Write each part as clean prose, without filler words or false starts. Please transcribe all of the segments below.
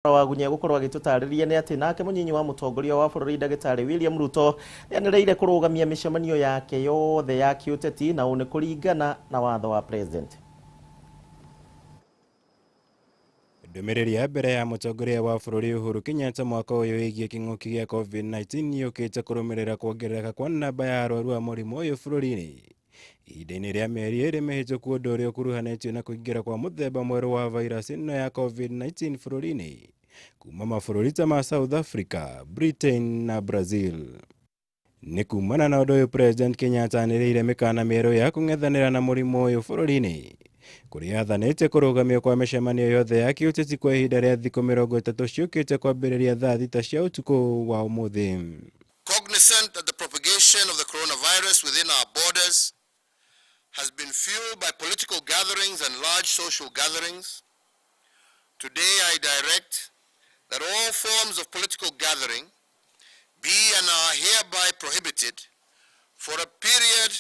Wagunya gũkorwo agĩtũtarĩria nĩ atĩ nake mũnyinyi wa mũtongoria wa bũrũri ndagĩtarĩ William Ruto nĩanĩrĩire kũrũgamia mĩcemanio yake yothe ya kĩũteti, na ũũ nĩ kũringana na watho wa president. Ndũmĩrĩri ya mbere ya mũtongoria wa bũrũri Uhuru Kenyatta mwaka ũyũ ĩgiĩ kĩng'ũki gĩa COVID-19 yũkĩte kũrũmĩrĩra kuongerereka kwa namba ya arwaru a mũrimũ ũyũ bũrũri-inĩ ihinda-inĩ rĩa mĩeri ĩrĩ mĩhĩtũku, ũndũ ũrĩa ũkuruhanĩtio na kũingĩra kwa mũthemba mwerũ wa vairasi ĩno ya COVID-19 bũrũri-inĩ kuma mabũrũri ta ma South Africa, Britain na Brazil. Nĩ kumana na ũndũ ũyũ, President Kenyatta anĩrĩire mĩkana mĩerũ ya kũng'ethanĩra na mũrimũ ũyũ bũrũri-inĩ, kũrĩa athanĩte kũrũgamio kwa mĩcemanio yothe ya kĩũteti kwa ihinda rĩa thikũ 30 ciũkĩte, kwambĩrĩria thaa 6 cia ũtukũ wa ũmũthĩ. Cognizant that the propagation of the coronavirus within our borders has been fueled by political gatherings and large social gatherings, today I direct that all forms of political gathering be and are hereby prohibited for a period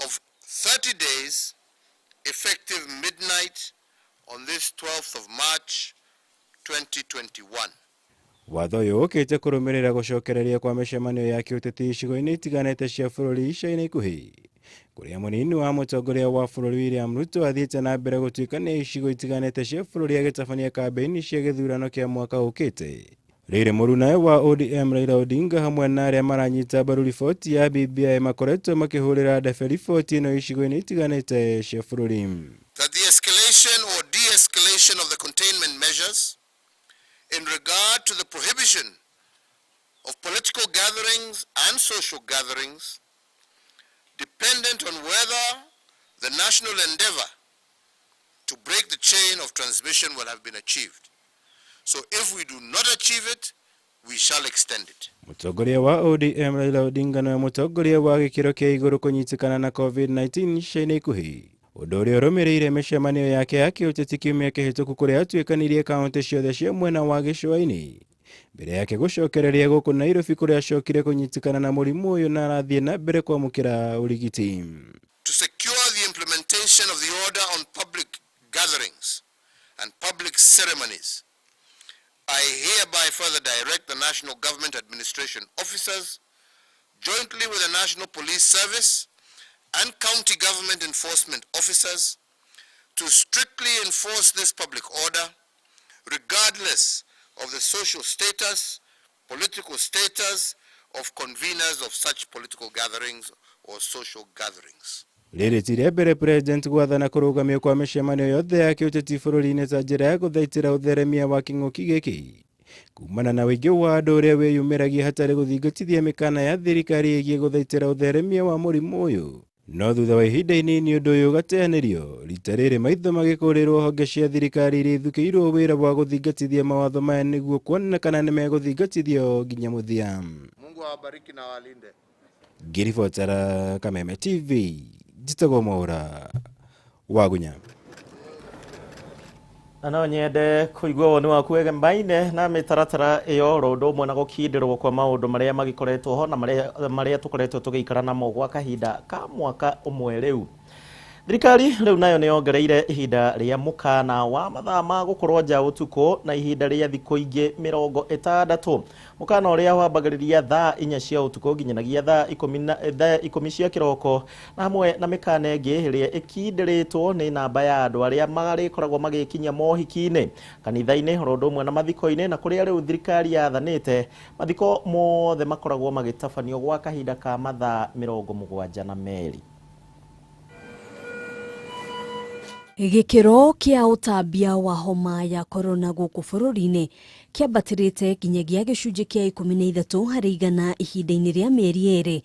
of 30 days, effective midnight on this 12th of March 2021. Watho ũyũ ũkĩte kũrũmĩrĩra gũcokereria kwa mĩcemanio ya kĩũteti icigo-inĩ itiganĩte cia bũrũri ica-inĩ ikuhĩ, kũrĩa mũnini wa mũtongoria wa bũrũri William Ruto athiĩte na mbere gũtuĩkania icigo itiganĩte cia bũrũri agĩtabania kambĩini cia gĩthurano kĩa mwaka ũkĩte. Rĩrĩ mũrunawe wa ODM Raila Odinga hamwe na arĩa maranyita mbaru riboti ya BBI makoretwo makĩhũrĩra ndebe riboti ĩno icigo-inĩ itiganĩte cia bũrũri. That the escalation or de-escalation of the containment measures in regard to the prohibition of political gatherings and social gatherings dependent on whether the national endeavor to break the chain of transmission will have been achieved. So if we do not achieve it, we shall extend it. Mũtongoria wa ODM Raila Odinga nĩwe mũtongoria wa gĩkĩro kĩa igũrũ kũnyitĩkana na COVID-19 ica-inĩ ikuhĩ, ũndũ ũrĩa ũrũmĩrĩire mĩcemanio yake ya kĩũteti kiumia kĩhĩtũku, kũrĩa atuĩkanirie kaunti ciothe cia mwena wa gĩcũa-inĩ mbere yake gũcokereria gũkũ Nairobi, kũrĩa acokire kũnyitĩkana na mũrimũ ũyũ na arathiĩ na mbere kwamũkĩra ũrigiti. To secure the implementation of the order on public gatherings and public ceremonies, I hereby further direct the National Government Administration officers, jointly with the National Police Service and county government enforcement officers, to strictly enforce this public order, regardless of the social status, political status of conveners of such political gatherings or social gatherings. Rĩrĩ ti rĩa mbere president gwathana kũrũgamio kwa mĩcemanio yothe ya kĩũteti bũrũri-inĩ ta njĩra ya gũthaitĩra ũtheremia wa kĩng'ũki gĩkĩ kumana na ũingĩ wa andũ ũrĩa wĩyumĩragia hatarĩ gũthingatithia mĩkana ya thirikari ĩgiĩ gũthaitĩra ũtheremia wa mũrimũ ũyũ. No thutha wa ihinda inini ũndũ ũyũ ũgateanĩrio, rita rĩrĩ maitho magĩkũrĩrwo honge cia thirikari iria ithukĩirwo wĩra wa gũthingatithia mawatho maya nĩguo kuona kana nĩmegũthingatithio nginya mũthia. Mungu awabariki na awalinde. Ngĩribotera Kameme TV, njĩtagwo Mwaũra Wagunya. Na no nyende kũigua woni waku wĩgemaine na mĩtaratara ĩyo, oro ũndũ ũmwe na gũkindĩrwo kwa maũndũ marĩa magĩkoretwo ho na marĩa tũkoretwo tũgĩikara namo gwa kahinda ka mwaka ũmwe rĩu. Thirikari rĩu nayo nĩ yongereire ihinda rĩa mũkana wa mathaa ma gũkorwo nja ũtukũ na ihinda rĩa thikũ ingĩ 60. Mũkana ũrĩa wambagĩrĩria thaa 4 cia ũtukũ nginyanagia thaa 10 cia kĩroko, na hamwe na mĩkana ĩngĩ ĩrĩa ĩkindĩrĩtwo nĩ namba ya andũ arĩa marĩkoragwo magĩkinya mohiki-inĩ, kanitha-inĩ, oro ũndũ ũmwe na mathiko-inĩ, na kũrĩa rĩu thirikari yathanĩte mathiko mothe makoragwo magĩtabanio gwa kahinda ka mathaa 72. Gĩkĩro kĩa ũtambia wa homa ya korona gũkũ bũrũri-inĩ kĩambatĩrĩte nginyagia 13% ihinda-inĩ rĩa mĩeri 2,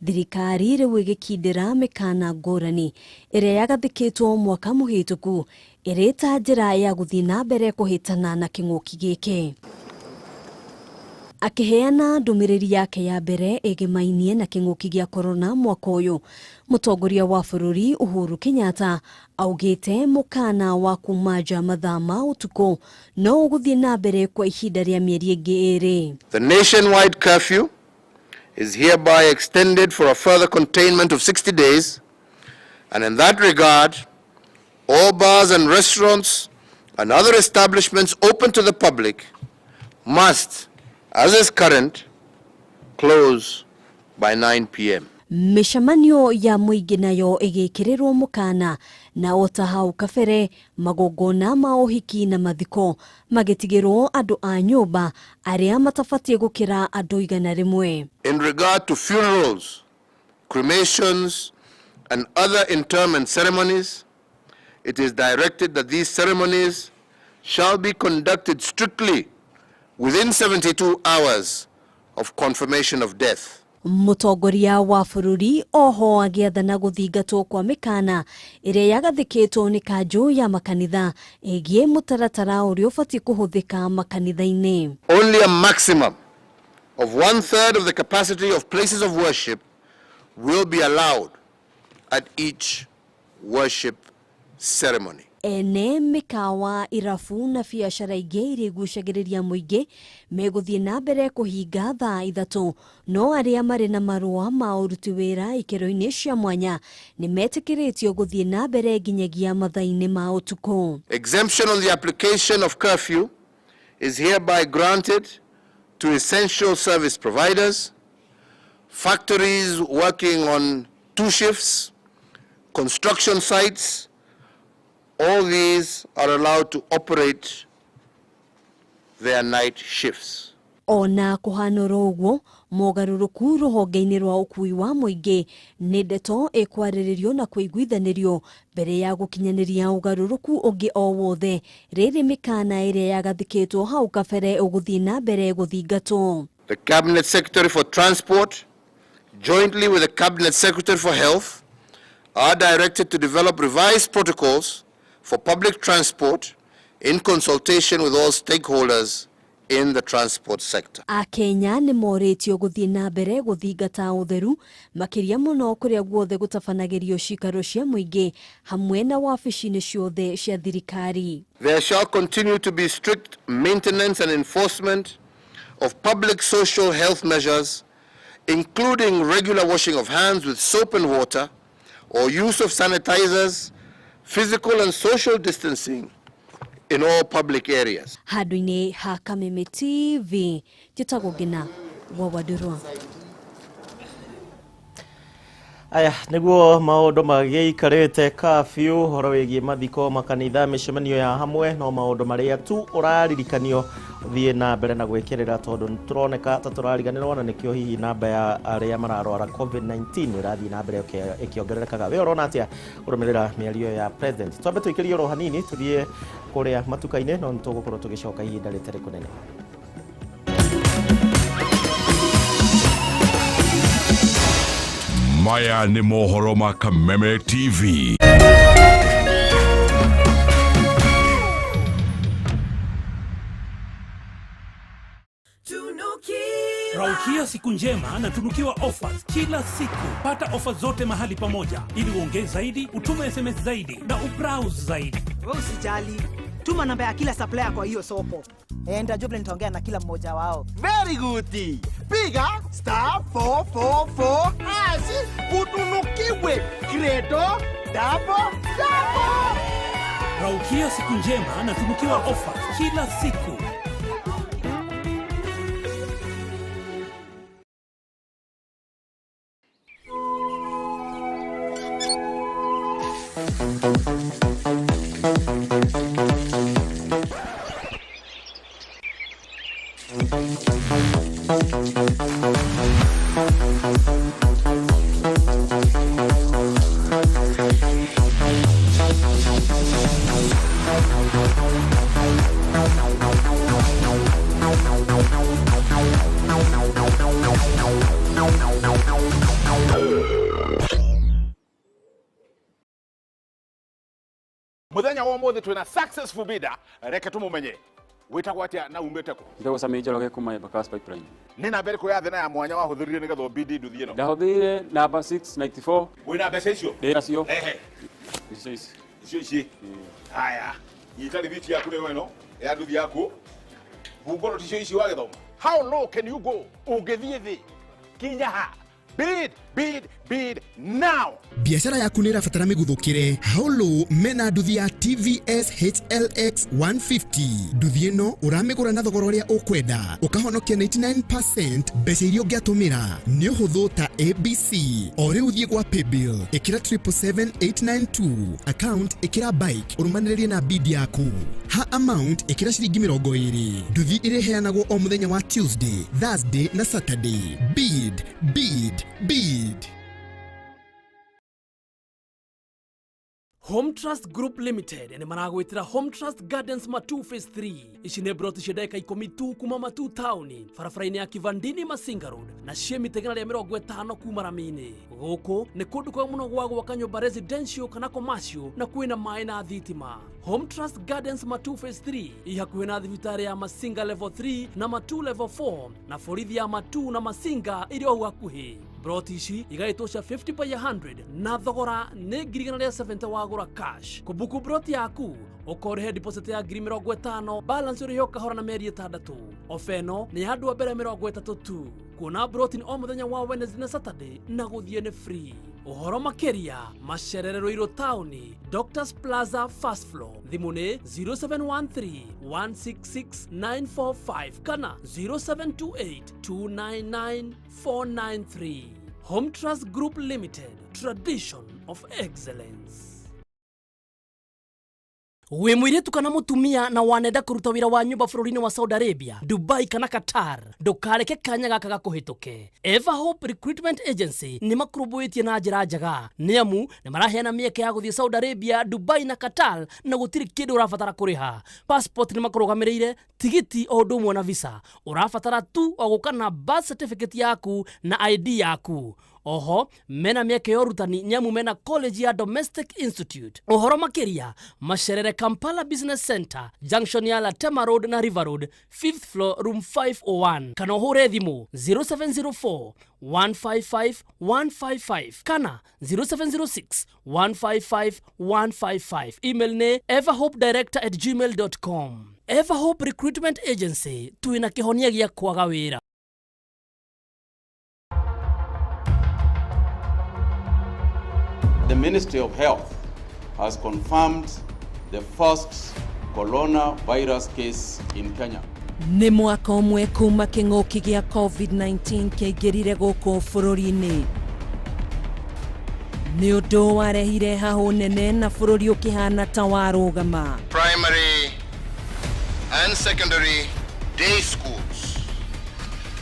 thirikari rĩu ĩgĩkindĩra mĩkana ngũrani ĩrĩa yagathĩkĩtwo mwaka mũhĩtũku ĩrĩ ta njĩra ya gũthiĩ na mbere kũhĩtana na kĩng'ũki gĩkĩ. Akĩheana ndũmĩrĩri yake ya mbere ĩgĩmainie na kĩng'ũki gĩa korona mwaka ũyũ, mũtongoria wa bũrũri Uhuru Kenyatta augĩte mũkana wa kuma nja mathaa ma ũtukũ no ũgũthiĩ na mbere kwa ihinda rĩa mĩeri ĩngĩ 2. The nationwide curfew is hereby extended for a further containment of 60 days, and in that regard, all bars and restaurants and other establishments open to the public must, as is current, close by 9 p.m. Mĩcemanio ya mũingĩ nayo ĩgĩkĩrĩrwo mũkana na ota hau kabere magongona ma ũhiki na mathiko magĩtigĩrwo andũ a nyũmba arĩa matabatiĩ gũkĩra andũ 100. In regard to funerals, cremations and other interment ceremonies, it is directed that these ceremonies shall be conducted strictly within 72 hours of confirmation of death. Mũtongoria wa bũrũri oho agĩathana gũthingatwo kwa mĩkana ĩrĩa yagathĩkĩtwo nĩ kanjũ ya makanitha ĩgiĩ mũtaratara ũrĩa ũbatiĩ kũhũthĩka makanitha-inĩ. Only a maximum of 1/3 of the capacity of places of worship will be allowed at each worship ceremony. Ene mĩkawa, irabu na biacara ingĩ iria igucagĩrĩria mũingĩ megũthiĩ na mbere kũhinga thaa 3, no arĩa marĩ na marũa ma ũruti wĩra ikĩro-inĩ cia mwanya nĩ metĩkĩrĩtio gũthiĩ na mbere nginyagia mathaa-inĩ ma ũtukũ. Exemption on the application of curfew is hereby granted to essential service providers, factories working on 2 shifts, construction sites. All these are allowed to operate their night shifts. Ona kũhana oro ũguo, mogarũrũku rũhonge-inĩ rwa ũkuui wa mũingĩ nĩ ndeto ĩkwarĩrĩrio na kũiguithanĩrio mbere ya gũkinyanĩria ũgarũrũku ũngĩ o wothe rĩrĩ mĩkana ĩrĩa yagathĩkĩtwo hau kabere ũgũthiĩ na mbere gũthingatwo. The Cabinet Secretary for Transport, jointly with the Cabinet Secretary for Health, are directed to develop revised protocols for public transport in consultation with all stakeholders in the transport sector. Akenya nĩ morĩtio gũthiĩ na mbere gũthingata ũtheru makĩria mũno kũrĩa guothe gũtabanagĩrio cikaro cia mũingĩ hamwe na wabici-inĩ ciothe cia thirikari. There shall continue to be strict maintenance and enforcement of public social health measures, including regular washing of hands with soap and water or use of sanitizers, physical and social distancing in all public areas. Handũ-inĩ ha Kameme TV, njĩtagwo Ngina wa Wandũrwa. Aya nĩguo maũndũ magĩikarĩte curfew, ũhoro wĩgiĩ mathiko, makanitha, mĩcemanio ya hamwe, no maũndũ marĩa tu ũraririkanio ũthiĩ na mbere na gwĩkĩrĩra tondũ nĩtũroneka ta tũrariganĩrwo na nĩkĩo hihi namba ya arĩa mararwara COVID-19 ĩrathiĩ na mbere ĩkĩongererekaga. We ũrona atĩa kũrũmĩrĩra mĩario ya president? Twambe tũikĩrie oro hanini tũthiĩ kũrĩa matuka-inĩ, no nĩtũgũkorwo tũgĩcoka ihinda rĩtarĩ kũnene. Maya ni mohoro ma Kameme TV. Raukia siku njema na tunukiwa offers kila siku. Pata offers zote mahali pamoja ili uongee zaidi, utume SMS zaidi na ubrowse zaidi. Wewe usijali, tuma namba ya kila supplier kwa hiyo soko. Enda job nitaongea na kila mmoja wao. Very good. Piga *444# utunukiwe credo double double. Raukia siku njema na tunukiwa offers kila siku. Muthenya wa umuthi twina successful bidder, reke tumumenye witagwo atia na umite ku? Ndagwo Sammy Njoroge kuma Embakasi Pipeline. Ni namba iriku ya thina ya mwanya wahuthirire nigetha ubidi nduthi ino? Ndahuthirire namba 694. Wina mbeca icio? Ndĩ nacio. Ehe. Icio ici. Icio ici. Haya, nyita rithiti yaku nĩyo ĩno ya nduthi yaku. Hungoro ticio ici wagĩthoma. How low can you go? Ũngĩthiĩ thĩ kinya ha Bid, bid, bid now. Biacara yaku nä ĩrabatara mĩguthũkĩre. Haulu mena nduthi ya TVS HLX 150. Nduthi ĩno ũramĩgũra na thogora ũrĩa ũkwenda, ũkahonokia 99% mbeca iria ũngĩatũmĩra. Nĩ ũhũthũ ta ABC. O rĩu thiĩ gwa paybill, ĩkĩra 777892, account ĩkĩra bike, ũrũmanĩrĩrie na bid yaku. Ha amount ĩkĩra ciringi 20. Nduthi ĩrĩheanagwo o mũthenya wa Tuesday, Thursday na Saturday. Bid, bid, bid. Home Trust Group Limited nĩ maragwĩtĩra Home Trust Gardens Matu Phase 3. Ici nĩ broti cia ndagĩka 10 tu kuma Matu taũni, barabara-inĩ ya Kivandini Masinga Road, na ciĩ mita 150 kuma rami-inĩ. Gũkũ nĩ kũndũ kwega mũno gwa gwaka nyũmba residential kana commercial, na kwĩna maĩ na thitima. Home Trust Gardens Matu Phase 3 ĩ hakuhĩ na thibitarĩ ya Masinga Level 3 na Matu Level 4, na borithi ya Matu na Masinga ĩrĩ o hau hakuhĩ. Broti ici igaĩtwo cia 50 by 100 na thogora nĩ 170,000 wagũra cash. Kũbuku broti yaku ũkorĩhe deposit ya 50,000, balance ũrĩhe o kahora na mĩeri 6. Ofa ĩno nĩ ya andũ a mbere 30 tu. Kuona broti nĩ o mũthenya wa Wednesday na Saturday, na gũthiĩ nĩ free. Ũhoro makĩria macerere Ruiru taũni, Doctors Plaza first floor. Thimũ nĩ 0713 166 945 kana 0728 299 493. Home Trust Group Limited, tradition of excellence. Wĩ mũirĩtu kana mũtumia na wanenda kũruta wĩra wa nyũmba bũrũri-inĩ wa Saudi Arabia, Dubai kana Qatar, ndũkareke kanya gaka gakũhĩtũke. Everhope Recruitment Agency nĩ makũrũmbũĩtie na njĩra njega, nĩ amu nĩ maraheana mĩeke ya gũthiĩ Saudi Arabia, Dubai na Qatar, na gũtirĩ kĩndũ ũrabatara kũrĩha. Passport nĩ makũrũgamĩrĩire, tigiti o ũndũ ũmwe na visa. Ũrabatara tu o gũka na birth certificate yaku na ID yaku. Oho mena mĩeke ya ũrutani, nĩamu mena college ya Domestic Institute. Ũhoro makĩria macerere Kampala Business Center, junction ya Latema Road na River Road, 5th floor, room 501, kana ũhũre thimũ 0704 155 155 kana 0706 155 155. Email nĩ everhopedirector@gmail.com. Everhope Recruitment Agency, twĩna kĩhonia gĩa kwaga wĩra. The Ministry of Health has confirmed the first coronavirus case in Kenya. Nĩ mwaka ũmwe kuma kĩng'ũki gĩa COVID-19 kĩaingĩrire gũkũ bũrũri-inĩ. Nĩ ũndũ warehire hahũ nene na bũrũri ũkĩhana ta warũgama. Primary and secondary day schools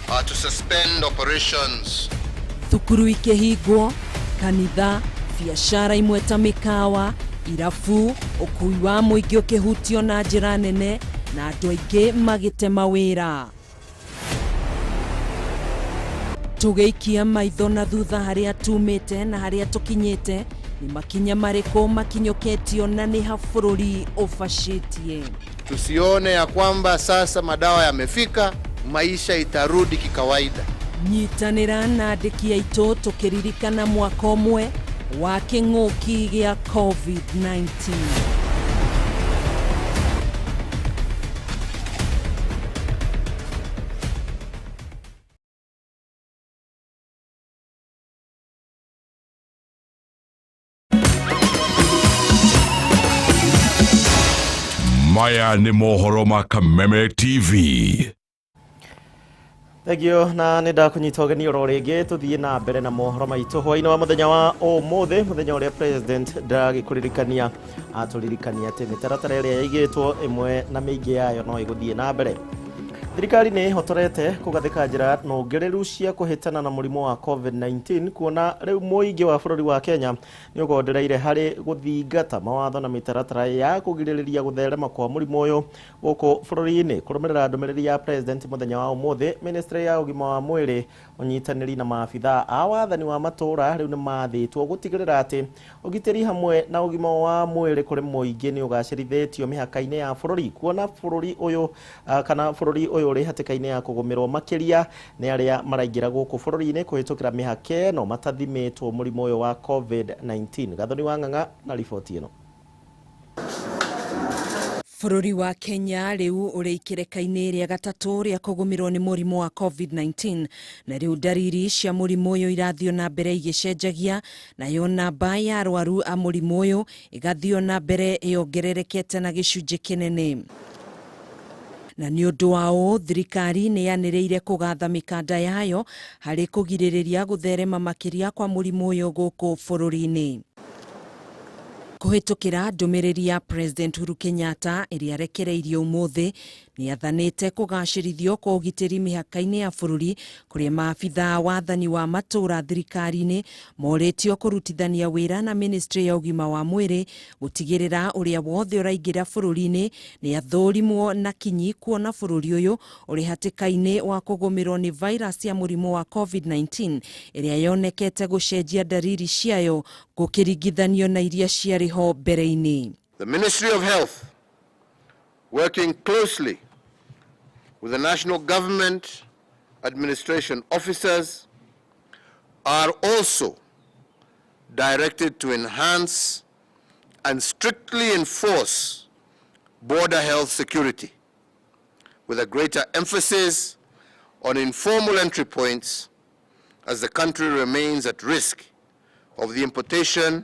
are to suspend operations. Thukuru ikĩhingwo, kanitha, biacara imwe ta mĩkawa, irabu, ũkui wa mũingĩ ũkĩhutio na njĩra nene, na andũ aingĩ magĩte mawĩra. Tũgĩikia maitho na thutha harĩa tumĩte na harĩa tũkinyĩte, nĩ makinya marĩkũ makinyũkĩtio na nĩ ha bũrũri ũbacĩtie? Tusione ya kwamba sasa madawa yamefika, maisha itarudi kikawaida. Nyitanĩra na andĩki aitũ tũkĩririkana mwaka ũmwe wa kĩng'ũki gĩa COVID-19. Maya nĩ mohoro ma Kameme TV. Thengio na nĩ ndakũnyita ũgeni oro rĩngĩ tũthiĩ na mbere na mohoro maitũ hwaĩ-inĩ wa mũthenya wa ũmũthĩ, mũthenya ũrĩa president ndagĩkũririkania atũririkania atĩ mĩtaratara ĩrĩa yaigĩtwo ĩmwe na mĩingĩ yayo no ĩgũthiĩ na mbere. Thirikari nĩ ĩhotorete kũgathĩka njĩra nũngĩrĩru cia kũhĩtana na mũrimũ wa COVID-19, kuona rĩu mũingĩ wa bũrũri wa Kenya nĩ ũgondereire harĩ gũthingata mawatho na mĩtaratara ya kũgirĩrĩria gũtherema kwa mũrimũ ũyũ gũkũ bũrũri-inĩ. Kũrũmĩrĩra ndũmĩrĩri ya president mũthenya wa ũmũthĩ, ministry ya ũgima wa mwĩrĩ, ũnyitanĩri na maabithaa a wathani wa matũũra rĩu nĩ mathĩtwo gũtigĩrĩra atĩ ũgitĩri hamwe na ũgima wa mwĩrĩ kũrĩ mũingĩ nĩ ũgacĩrithĩtio mĩhaka-inĩ ya bũrũri, kuona bũrũri ũyũ kana bũrũri ũyũ ũrĩ hatĩka-inĩ ya kũgũmĩrwo makĩria nĩ arĩa maraingĩra gũkũ bũrũri-inĩ kũhĩtũkĩra mĩhaka ĩno matathimĩtwo mũrimũ ũyũ wa COVID-19. Gathoni wa Ng'ang'a na riboti ĩno. Bũrũri wa Kenya rĩu ũrĩ ikĩrĩka-inĩ rĩa gatatũ rĩa kũgũmĩrwo nĩ mũrimũ wa COVID-19, na rĩu ndariri cia mũrimũ ũyũ irathiĩ na mbere igĩcenjagia, nayo namba ya arwaru a mũrimũ ũyũ ĩgathiĩ na mbere yongererekete na gĩcunjĩ kĩnene. Na nĩ ũndũ wa ũũ, thirikari nĩ yanĩrĩire kũgatha mĩkanda yayo harĩ kũgirĩrĩria gũtherema makĩria kwa mũrimũ ũyũ gũkũ bũrũri-inĩ. Kũhĩtũkĩra ndũmĩrĩri ya President Uhuru Kenyatta ĩrĩa arekereirie ũmũthĩ, nĩ athanĩte kũgacĩrithio kwa ũgitĩri mĩhaka-inĩ ya bũrũri, kũrĩa maabithaa wathani wa matũũra thirikari-inĩ morĩtio kũrutithania wĩra na Ministry ya ũgima wa mwĩrĩ gũtigĩrĩra ũrĩa wothe ũraingĩra bũrũri-inĩ nĩ athũrimwo na kinyi, kuona bũrũri ũyũ ũrĩ hatĩka-inĩ wa kũgũmĩrwo nĩ virus ya mũrimũ wa COVID-19 ĩrĩa yonekete gũcenjia ndariri ciayo gũkĩringithanio na iria ciarĩ ho mbere-inĩ. The Ministry of Health, working closely with the national government administration officers, are also directed to enhance and strictly enforce border health security, with a greater emphasis on informal entry points as the country remains at risk of the importation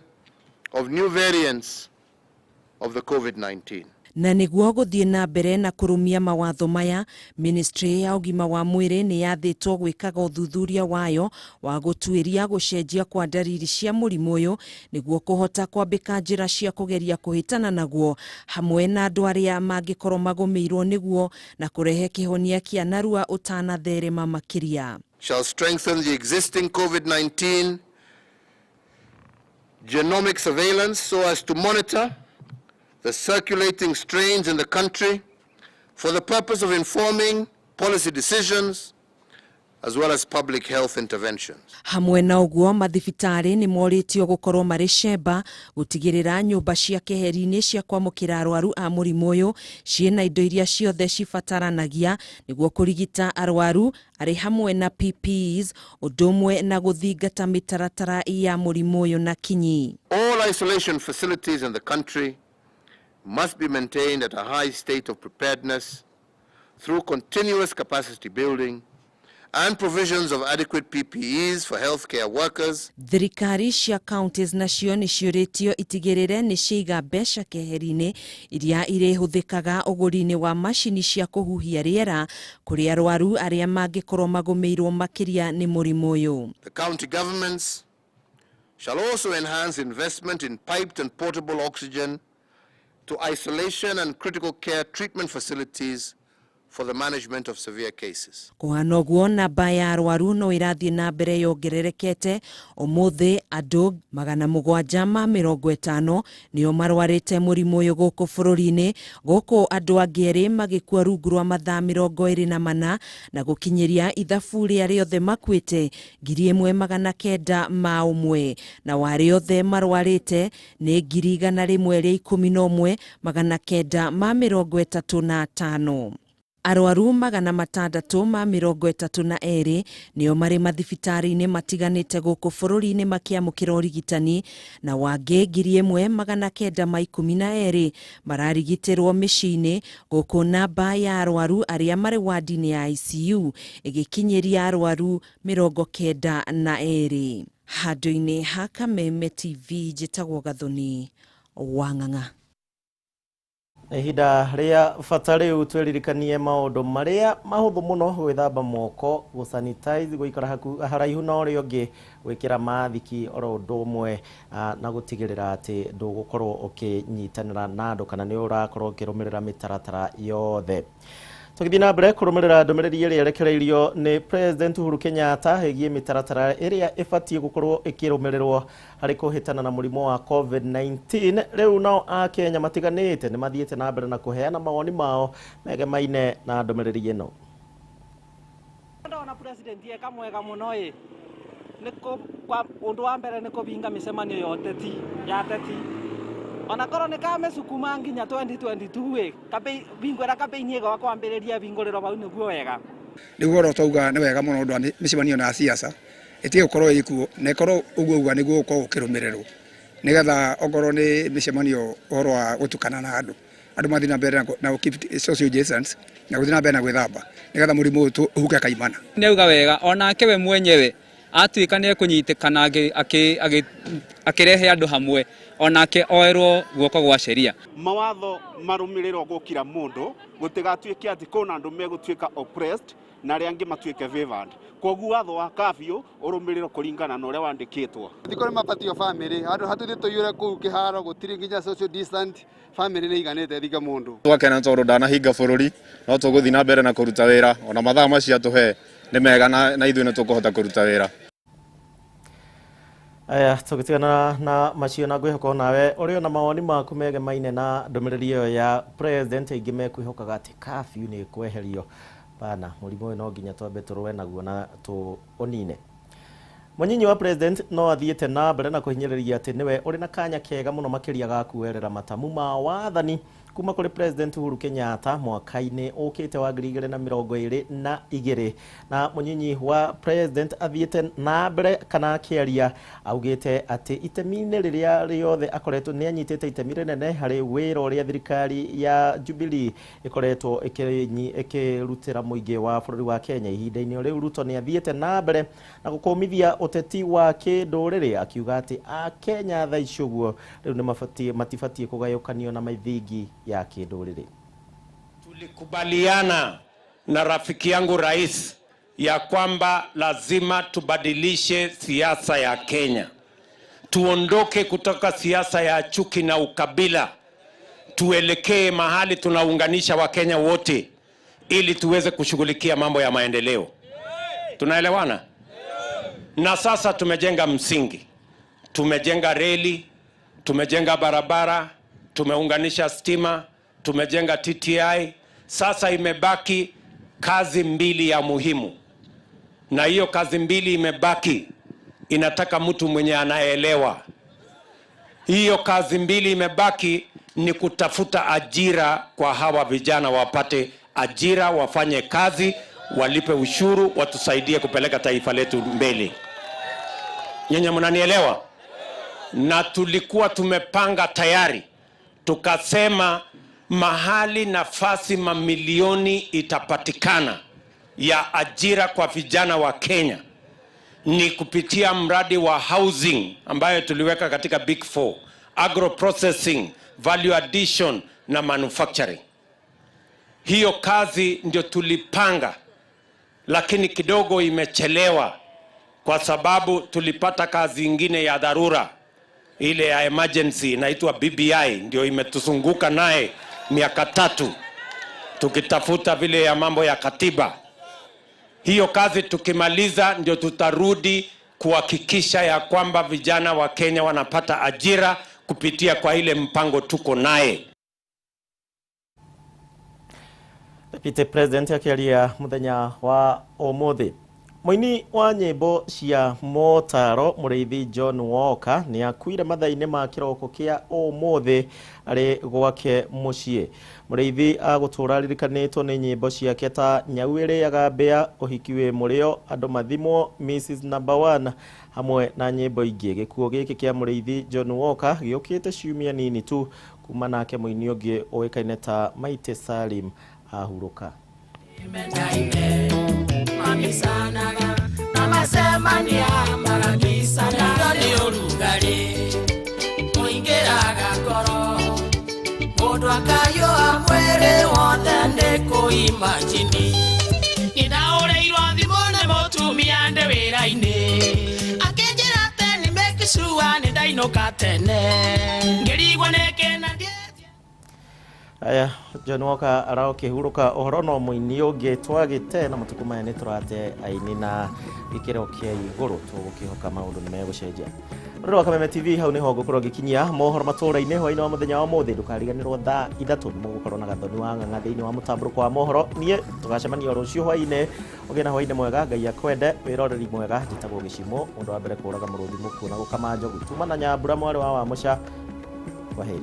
of new variants of the COVID-19. Na nĩguo gũthiĩ na mbere na kũrũmia mawatho maya, Ministry ya ũgima wa mwĩrĩ nĩ yathĩtwo gwĩkaga ũthuthuria wayo wa gũtuĩria gũcenjia kwa ndariri cia mũrimũ ũyũ nĩguo kũhota kwambĩka njĩra cia kũgeria kũhĩtana naguo hamwe na andũ arĩa mangĩkorwo magũmĩirwo nĩguo, na kũrehe kĩhonia kĩa narua ũtanatherema makĩria. Shall strengthen the existing COVID-19 genomic surveillance so as to monitor the circulating strains in the country for the purpose of informing policy decisions as well as public health interventions. Hamwe na ũguo, mathibitarĩ nĩ morĩtio gũkorwo marĩ cemba gũtigĩrĩra nyũmba cia keheri-inĩ cia kwamũkĩra arwaru a mũrimũ ũyũ ciĩna indo iria ciothe cibataranagia nĩguo kũrigita arwaru, arĩ hamwe na PPEs, ũndũ ũmwe na gũthingata mĩtaratara ya mũrimũ ũyũ na kinyi. All isolation facilities in the country must be maintained at a high state of preparedness through continuous capacity building and provisions of adequate PPEs for healthcare workers. Thirikari cia counties nacio nĩ ciũrĩtio itigĩrĩre nĩ ciaiga mbeca keheri-inĩ iria irĩhũthĩkaga ũgũri-inĩ wa macini cia kũhuhia rĩera kũrĩ arwaru arĩa mangĩkorwo magũmĩirwo makĩria nĩ mũrimũ ũyũ. The county governments shall also enhance investment in piped and portable oxygen to isolation and critical care treatment facilities for the management of severe cases. Kũhana ũguo, namba ya arwaru no ĩrathiĩ na mbere yongererekete. Ũmũthĩ andũ 750 nĩo marwarĩte mũrimũ ũyũ gũkũ bũrũri-inĩ, gũkũ andũ angĩ erĩ magĩkua rungu rwa mathaa 24, na gũkinyĩria ithabu rĩa rĩothe makuĩte 1901, na warĩ othe marwarĩte nĩ 111,935. Arwaru 632 nĩo marĩ mathibitarĩ-inĩ matiganĩte gũkũ bũrũri-inĩ makĩamũkĩra ũrigitani, na wangĩ 1912 mararigitĩrwo mĩciĩ-inĩ, gũkũ namba ya arwaru arĩa marĩ wandi-inĩ ya ICU ĩgĩkinyĩria arwaru 92. Handũ-inĩ ha Kameme TV, njĩtagwo Gathoni Wang'ang'a. Ihinda rĩa bata rĩu twĩririkanie maũndũ marĩa mahũthũ mũno: gwĩthamba moko, gũsanitize, gũikara haraihu na ũrĩa ũngĩ, gwĩkĩra mathiki, oro ũndũ ũmwe na gũtigĩrĩra atĩ ndũgũkorwo ũkĩnyitanĩra na andũ kana nĩ ũrakorwo ũkĩrũmĩrĩra mĩtaratara yothe. Tũgĩthiĩ na mbere kũrũmĩrĩra ndũmĩrĩri ĩrĩa ĩrekereirio nĩ President Uhuru Kenyatta ĩgiĩ mĩtaratara ĩrĩa ĩbatiĩ gũkorwo ĩkĩrũmĩrĩrwo harĩ kũhĩtana na mũrimũ wa COVID-19, rĩu nao Akenya matiganĩte nĩ mathiĩte na mbere na kũheana mawoni mao megemaine na ndũmĩrĩri ĩno. Ndona president eka mwega mũno ĩ nĩ ũndũ wa mbere nĩ kũbinga mĩcemanio ya ũteti ya ateti, ona korwo nĩ kamĩcukuma nginya 2022 ĩ bingũra campaign ĩgoka kwambĩrĩria bingũrĩro bau nĩguo wega. Nĩguo ũrĩa twauga nĩ wega mũno ũndũ wa mĩcemanio na siasa ĩtige gũkorwo ĩkuo, na ĩkorwo ũguo uga nĩguo gũkorwo gũkĩrũmĩrĩrwo, nĩgetha okorwo nĩ mĩcemanio ũhoro wa gũtukana na andũ Andũ mathiĩ na mbere na gũ keep social distance na gũthiĩ na mbere na gwĩthamba nĩgetha mũrimũ ũyũ ũhuke kaimana. Nĩ auga wega onake we mwenyewe atuĩka nĩ ekũnyitĩkana akĩrehe andũ hamwe onake oerwo guoko gwa sheria. Mawatho marũmĩrĩrwo gũkira mũndũ gũtigatuĩke atĩ kwĩna andũ megũtuĩka oppressed na arĩa angĩ matuĩke favored. Koguo watho wa curfew ũrũmĩrĩrwo kũringana na ũrĩa wandĩkĩtwo. Thikũ nĩ mabatio famĩlĩ handũ hatũthiĩ tũiyũre kũu kĩharo gũtirĩ nginya social distance famĩlĩ nĩ iganĩte thika mũndũ. Twakena tondũ ndanahinga bũrũri no tũgũthiĩ na mbere na kũruta wĩra ona mathaa macio atũhe nĩ mega na ithuĩ nĩ tũkũhota kũruta wĩra. Aya tũgĩtigana na macio na ngwĩhoka onawe ũrĩ ona mawoni maku megemaine na ndũmĩrĩri ĩyo ya president aingĩ mekwĩhokaga atĩ curfew nĩ ĩkweherio. Bana mũrimũ ũyũ no nginya twambe tũrũe naguo na tũũnine. Mũnyinyi wa president no athiĩte na mbere na kũhinyĩrĩria atĩ nĩwe ũrĩ na kanya kega mũno makĩria ga kuoerera matamu ma wathani kuma kũrĩ president Uhuru Kenyatta mwaka-inĩ ũkĩte wa 2022 na mũnyinyi wa president athiĩte na mbere kana akĩaria augĩte atĩ itemi-inĩ rĩrĩa rĩothe akoretwo nĩ anyitĩte itemi rĩnene harĩ wĩra ũrĩa thirikari ya Jubilee ĩkoretwo ĩkĩrutĩra mũingĩ wa bũrũri wa Kenya. Ihinda-inĩ rĩu Ruto nĩ athiĩte na mbere na gũkũmithia ũteti wa kĩndũrĩrĩ akiuga atĩ Akenya thaa ici ũguo rĩu nĩ matibatiĩ kũgayũkanio na mithingi ya kĩndũrĩrĩ. Tulikubaliana na rafiki yangu rais ya kwamba lazima tubadilishe siasa ya Kenya. Tuondoke kutoka siasa ya chuki na ukabila. Tuelekee mahali tunaunganisha Wakenya wote ili tuweze kushughulikia mambo ya maendeleo. Tunaelewana? Na sasa tumejenga msingi. Tumejenga reli, tumejenga barabara, tumeunganisha stima, tumejenga TTI. Sasa imebaki kazi mbili ya muhimu. Na hiyo kazi mbili imebaki inataka mtu mwenye anaelewa. Hiyo kazi mbili imebaki ni kutafuta ajira kwa hawa vijana, wapate ajira, wafanye kazi, walipe ushuru, watusaidie kupeleka taifa letu mbele. Nyinyi mnanielewa? Na tulikuwa tumepanga tayari, tukasema mahali nafasi mamilioni itapatikana ya ajira kwa vijana wa Kenya ni kupitia mradi wa housing ambayo tuliweka katika Big Four, agro processing, value addition na manufacturing. Hiyo kazi ndio tulipanga, lakini kidogo imechelewa kwa sababu tulipata kazi ingine ya dharura, ile ya emergency inaitwa BBI, ndio imetuzunguka naye miaka 3 tukitafuta vile ya mambo ya katiba. Hiyo kazi tukimaliza ndio tutarudi kuhakikisha ya kwamba vijana wa Kenya wanapata ajira kupitia kwa ile mpango tuko naye. Deputy President akiaria muthenya wa umuthi. Mũini wa nyĩmbo cia motaro Mũrĩithi John Walker nĩ akuire mathaa-inĩ ma kĩroko kĩa ũmũthĩ arĩ gwake mũciĩ. Mũrĩithi agũtũra aririkanĩtwo nĩ nyĩmbo ciake ta Nyau ĩrĩaga mbĩa, Ũhiki wĩ mũrĩo, Andũ mathimwo, Mrs Number One hamwe na nyĩmbo ingĩ. Gĩkuũ gĩkĩ kĩa Mũrĩithi John Walker gĩũkĩte ciumia nini tu kuma nake mũini ũngĩ ũĩkaine ta Maite Salim ahurũka. Aya, John Walker araũkĩhurũka ũhoro no mũini ũngĩ twagĩte na matukũ maya nĩ tũrate aini na gĩkĩro kĩa igũrũ, tũgũkĩhoka maũndũ nĩ megũcenjia. Rũrũ wa Kameme TV hau nĩho ngũkorwo ngĩkinyia mohoro matũũra-inĩ hwaĩ-inĩ wa mũthenya wa ũmũthĩ. Ndũkariganĩrwo thaa 3 nĩ mũgũkorwo na Gathoni wa Ng'ang'a thĩinĩ wa mũtambũrũko wa mohoro. Niĩ tũgacemania rũciũ hwaĩ-inĩ. Ũgĩe na hwaĩ-inĩ mwega, Ngai akwende, wĩroreri mwega. Njĩtagwo Gĩcimo, mũndũ wa mbere kũraga mũrũthi mũkuũ na gũkama njogu. Tuma na Nyambura mwarĩ wa Wamũca. Kwaheri.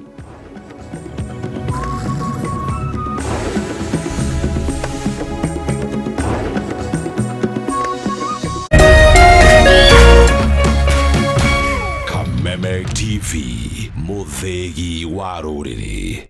Kameme TV, mũthĩgi wa rũrĩrĩ.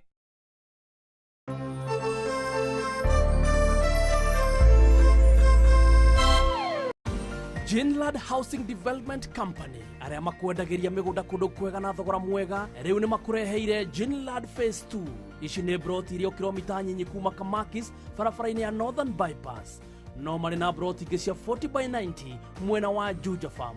Jinlad Housing Development Company arĩa makwendagĩria mĩgũnda kũndũ kwega na thogora mwega rĩu nĩ makũreheire Jinlad Phase 2. Ici nĩ broti iria kilomita nyinyi kuma Kamakis barabara-inĩ ya Northern Bypass. No marĩ na broti ingĩ cia 40 by 90 mwena wa Juja Farm.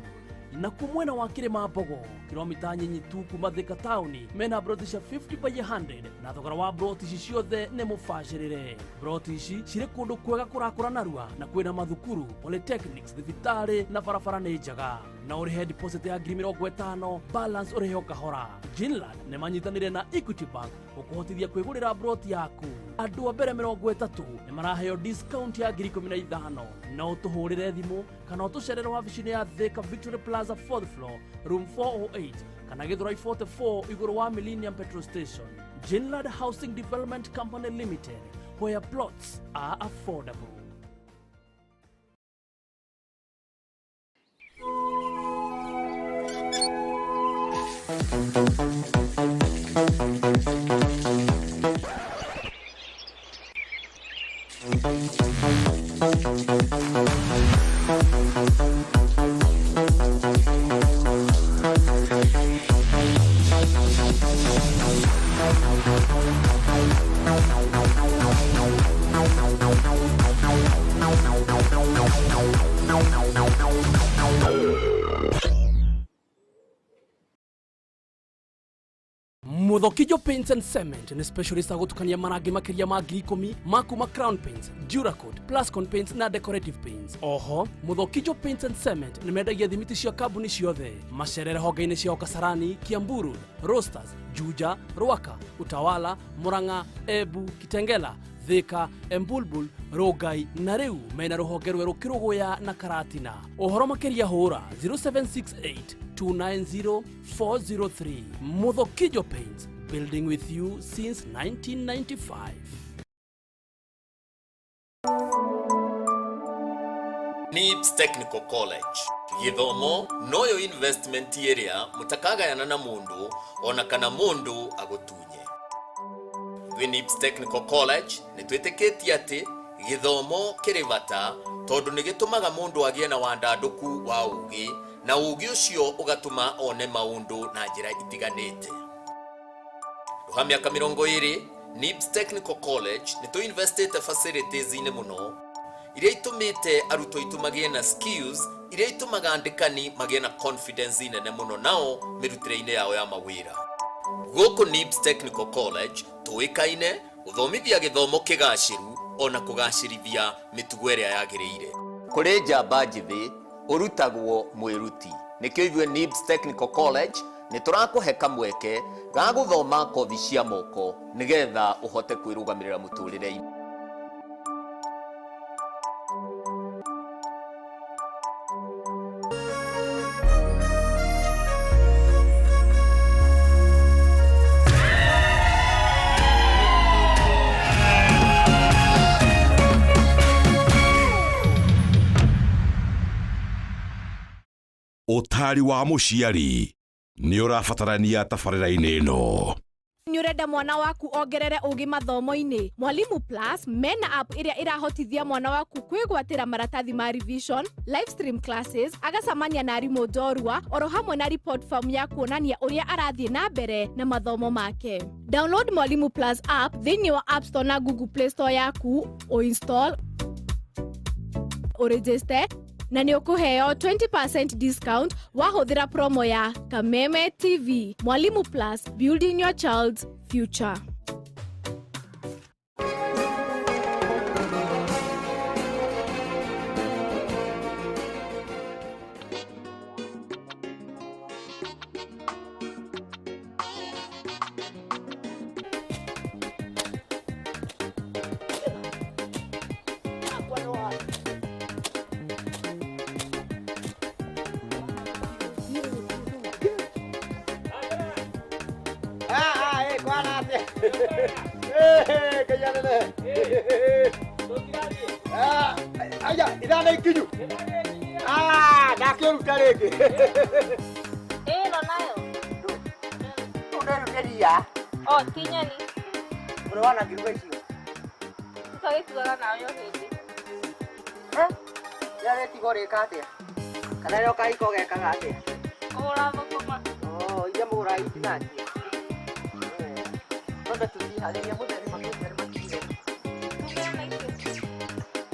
Na ku mwena wa Kĩrĩma Mbogo kilomita nyinyi tu kuma Thika taũni mena broti cia 50 by 100 na thogora wa broti ici ciothe nĩ mũbacĩrĩre. Broti ici cirĩ kũndũ kwega kũrakũra narua na kwĩna mathukuru, polytechnics, thibitarĩ na barabara nĩ njega. Na ũrĩhe deposit ya 50,000, balance ũrĩhe o kahora. Jinland nĩ manyitanĩire na Equity Bank gũkũhotithia kwĩgũrĩra broti yaku. Andũ a mbere 30 nĩ maraheo discount ya 15,000. No ũtũhũrĩre thimũ kana ũtũcerere wabici-inĩ ya Thika Victory Plaza 4th floor room 408 kana Githurai 44 igũrũ wa Millennium Petrol Station. Jinland Housing Development Company Limited, where plots are affordable. Muthokijo Paints and Cement ni specialist agutukania marangi makiria ma 10,000 makuma Crown Paints, Duracoat, Plascon Paints na Decorative Paints. Oho, Muthokijo Paints and Cement ni mendagia thimiti cia kambuni ciothe. Macerere honge-inĩ ciao Kasarani, Kiambu Road, Roasters, Juja, Ruaka, Utawala, Murang'a, Embu, Kitengela, Thika, Embulbul, Rongai na riu mena ruhonge rwerũ Kĩrũgũya na Karatina. Ũhoro makĩria hũra 0768 290 403. Muthokijo Paints, building with you since 1995. NIBS Technical College githomo noyo investment area mutakagayana na mundu ona kana mundu agutunye. Ithuĩ NIBS Technical College nĩ twĩtĩkĩtie atĩ githomo kĩrĩ bata tondũ nĩ gĩtũmaga mũndũ agĩe na wandandũku wa ũũgĩ na ũũgĩ ũcio ũgatũma one maũndũ na njĩra itiganĩte. Rũha mĩaka 20 NIBS Technical College nĩ tũinvestĩte facilities-inĩ mũno iria itũmĩte arutwo aitũ magĩe na skills iria itũmaga andĩkani magĩe na confidence nene mũno nao mĩrutĩre-inĩ yao ya mawĩra. Gũkũ NIBS Technical College tũĩkaine gũthomithia gĩthomo kĩgacĩru ona kũgacĩrithia mĩtugo ĩrĩa yagĩrĩire. Kũrĩ njamba njĩthĩ ũrutagwo mwĩruti. Nĩkĩo ithuĩ NIBS Technical College nĩ tũrakũhe kamweke ga gũthoma kothi cia moko nĩgetha ũhote kwĩrũgamĩrĩra mũtũrĩre-inĩ. Ũtari wa mũciari nĩ ũrabatarania tabarĩra-inĩ ĩno. Nĩ ũrenda mwana waku ongerere ũgĩ mathomo-inĩ? Mwalimu Plus mena app ĩrĩa ĩrahotithia mwana waku kwĩgwatĩra maratathi ma revision, live stream classes, agacamania na arimũ njorua oro hamwe na report form ya kuonania ũrĩa arathiĩ na mbere na mathomo make. Download Mwalimu Plus app thĩinĩ wa App Store na Google Play Store yaku, uinstall, uregister na nĩ ũkũheo 20% discount wahũthĩra promo ya Kameme TV. Mwalimu Plus, building your child's future. Ĩno nayo Ũnderuteria. O ti nyeni. Ũrĩ wona ngĩruga icio? Tũgĩtuaga nawe o hĩndĩ. Rĩrĩa rĩtigwo rĩka atĩa? Kana rĩo kahiko gekaga atĩa? Kũgũra thũkũma. Oh, iria mũgũraga itinangie. Twambe tũciharĩrie mũtheri makĩria nĩ makinyire.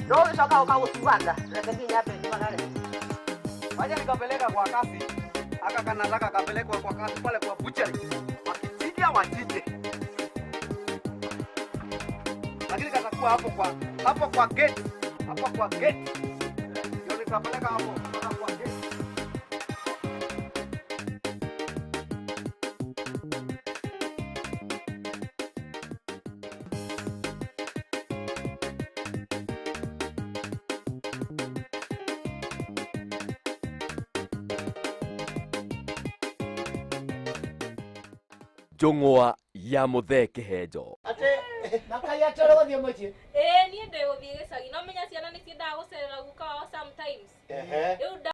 No ũgĩcoka ũkagũtua nda. Reke niĩ nyambe nyumagare. Wacha nikapeleka kwa kasi. Aka kanataka kapelekwa kwa kasi pale kwa butchery. Wakichinja wachinje. Lakini katakuwa hapo kwa gate. Hapo kwa gate. Ndio nikapeleka hapo kwa gate. Njũng'wa ya Muthee Kĩhenjo. Ĩĩ niĩ ndĩ gũthiĩ gĩcagi no menya ciana nĩ ciendaga gũcerera guka wao sometimes. Rĩu